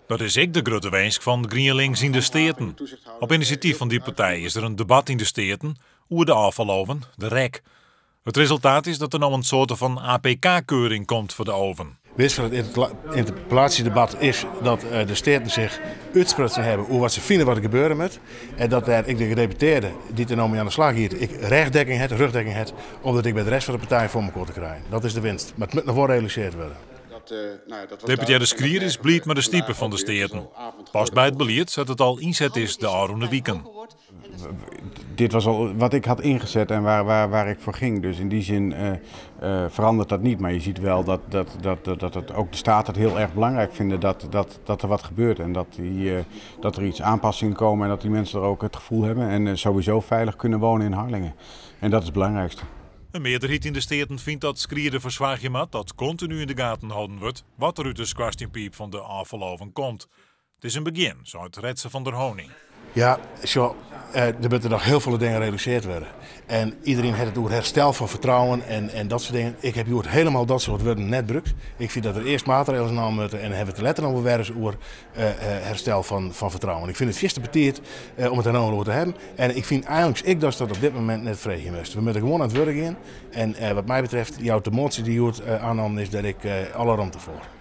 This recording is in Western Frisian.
Dat is ek de grutte winsk fan GrienLinks yn de Steaten. Op inisjatyf fan dy partij is der in debat yn de Steaten oer de ôffaloven, de rek. It resultaat is dat der no in soarte fan APK-keuring komt foar de oven. Winst fan it ynterpellatiedebat is dat de Steaten sich útsprutsen hawwe oer wat se fine wat der gebeure moat. En dat dêr ek de gedeputearde dy't der no mei oan de slach giet ek rêchdekking hat, rugdekking hat, om dat ek by de rest fan de partijen foar mekoar te krijen. Dat is de winst. Mar it moat noch wol realisearre wurde. Deputearre Schrier is bliid mei de stipe fan de Steaten. Past by it belied sa't it al ynset is de ôfrûne wiken. Dit was al wat ik had ingezet en waar ik voor ging. Dus in die zin verandert dat niet. Maar je ziet wel dat het ook de Staten het heel erg belangrijk vinden dat er wat gebeurt. En dat er iets aanpassingen komen en dat die mensen er ook het gevoel hebben. En sowieso veilig kunnen wonen in Harlingen. En dat is het belangrijkste. In mearderheid yn de Steaten fynt dat Schrier derfoar soargje moat dat kontinu yn de gaten holden wurdt wat der út de skoarstienpiip fan de ôffaloven komt. It is in begjin, seit Retze van der Honing. Ja, sjoch, der moatte noch hiel folle dingen realisearre wurde. En iderien hat it oer herstel fan fertrouwen en dat soart dingen. Ik ha hjoed hielendal dat soart wurden net brûkt. Ik fyn dat der earst maatregels nommen moatte en dan hawwe we it letter noch wol wer ris oer herstel fan fertrouwen. Ik fyn it fierste betiid om it der no oer te hawwen. En ik fyn eigentlik ek datst dat op dit momint net freegje moatst. We moatte gewoan oan it wurk gean. En wat my betreft jout de moasje dy't hjoed oannommen is dêr ek alle romte foar.